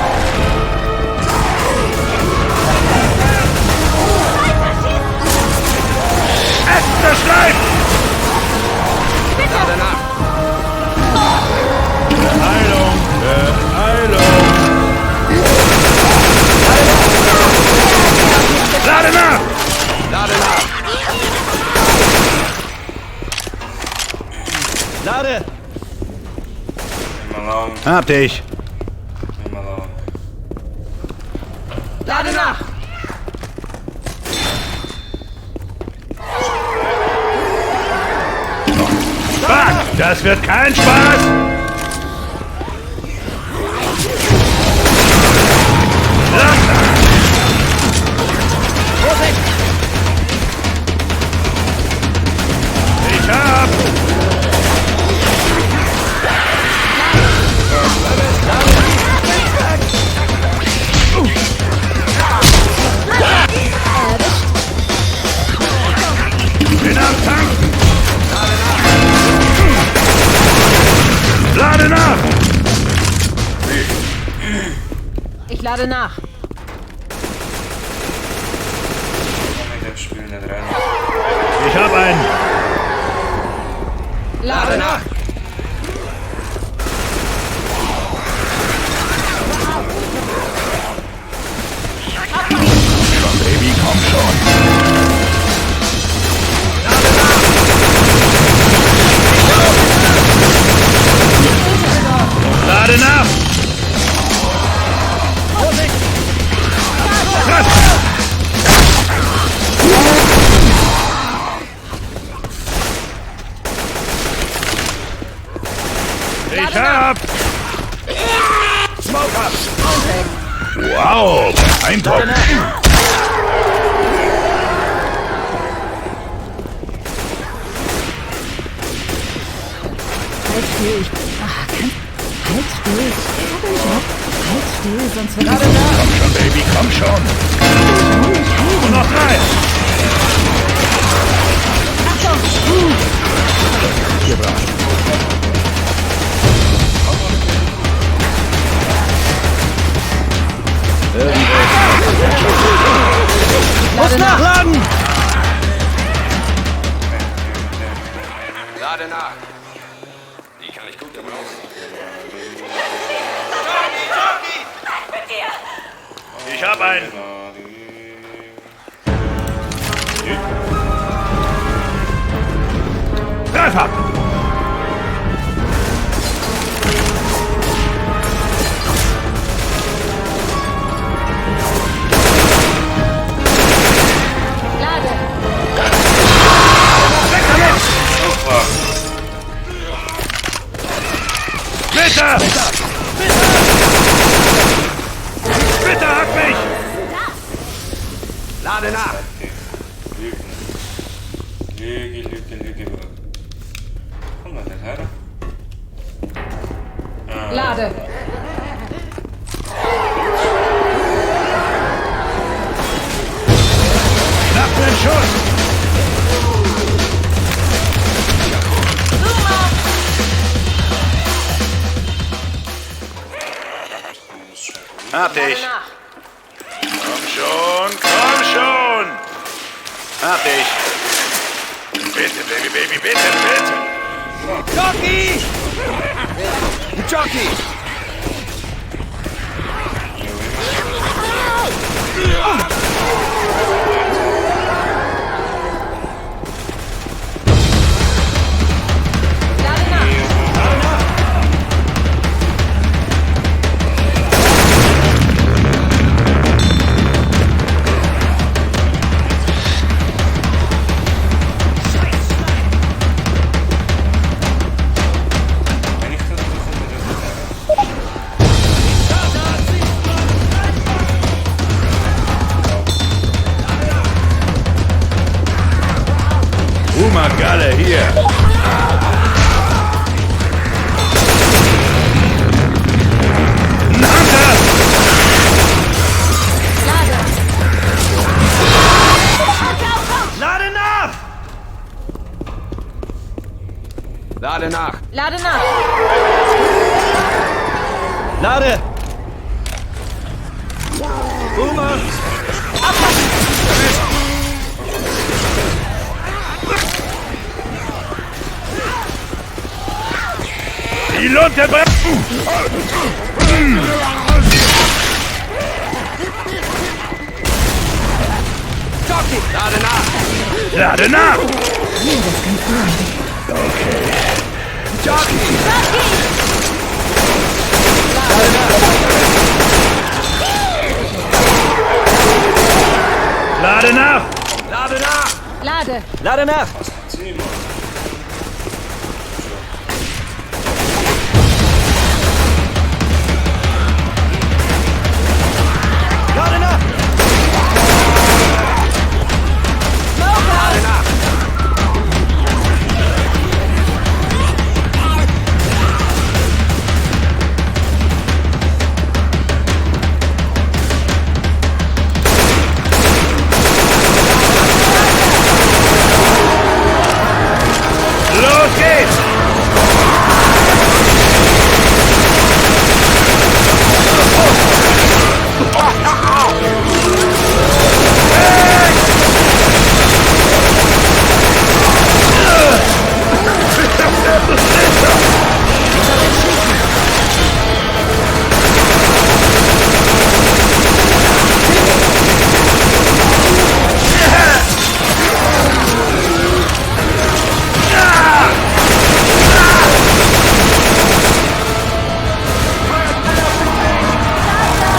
Das Schleif! Lade nach! Heilung! Lade nach! Lade nach! Lade! Immer lang, Hab dich! immer lang. Lade nach! Fuck! Das wird kein Spaß! Ich hab! Bin am Tanken! Lade nach! Ich lade nach. Komm in dem Spiel nicht rein. Ich hab einen! Lade nach! Schon, Baby, komm schon! Lade nach! Ich hab! Smoke up! Wow! Eindruck! Halt still. Halt still. Halt still, sonst wird das... Komm schon, Baby, komm schon! Und noch 3! Muss nachladen! Lade nach! Die kann ich gut gebrauchen. Ich hab einen! Treffer! Lade! Bitte! Bitte hack mich! Lade nach! Lüge. Komm mal nicht her. Lade! Nach den Schuss! Hab dich! Komm schon! Hab dich! Bitte, Baby, bitte, bitte. Jockey! Jockey! Wenn ich das so finde, Galle hier. Ein Hunter! Lade nach! Lade nach! Lade nach. Lade! Boomer! Die Lunte brennt! Jockey! Lade nach! Lade nach! Jockey! Lade nach! Lade nach! Lade. Lade nach! Lade nach! Lade nach! Los geht's!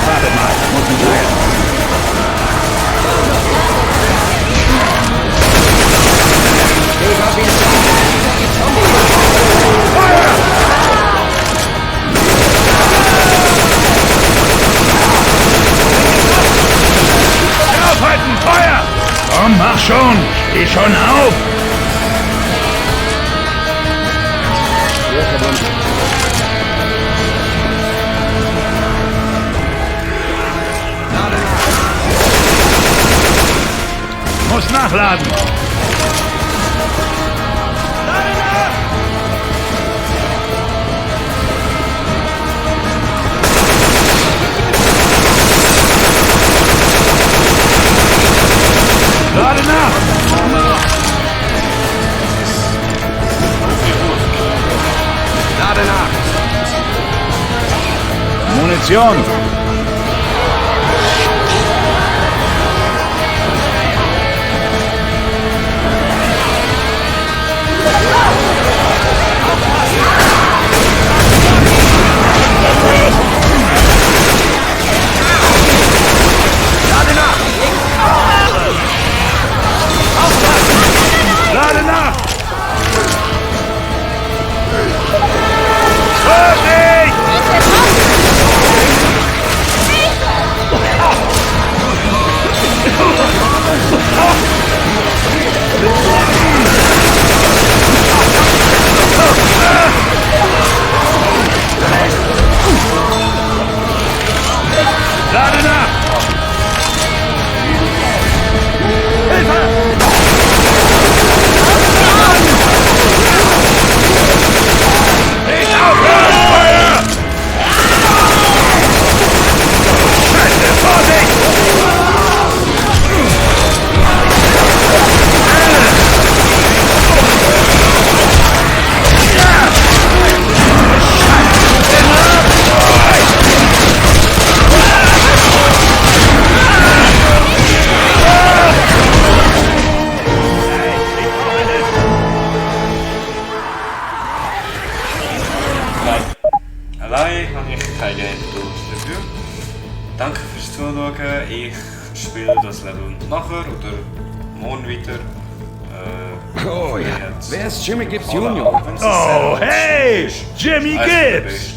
Warte mal, muss nicht sein. Aufhalten, Feuer! Komm, mach schon! Steh schon auf! Muss nachladen! Lade nach! Lade nach! Munition! Lade nach! Lade nach! Vorsicht! Danke fürs Zuschauen. Ich spiele das Level nachher oder morgen weiter. Oh ja. Wer ist Jimmy Gibbs Jr.? Oh, hey! Jimmy Gibbs!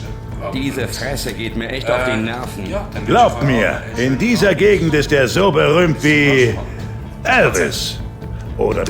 Diese Fresse geht mir echt auf die Nerven. Ja, dann Glaubt mir, in dieser Gegend ist er so berühmt wie Elvis. Oder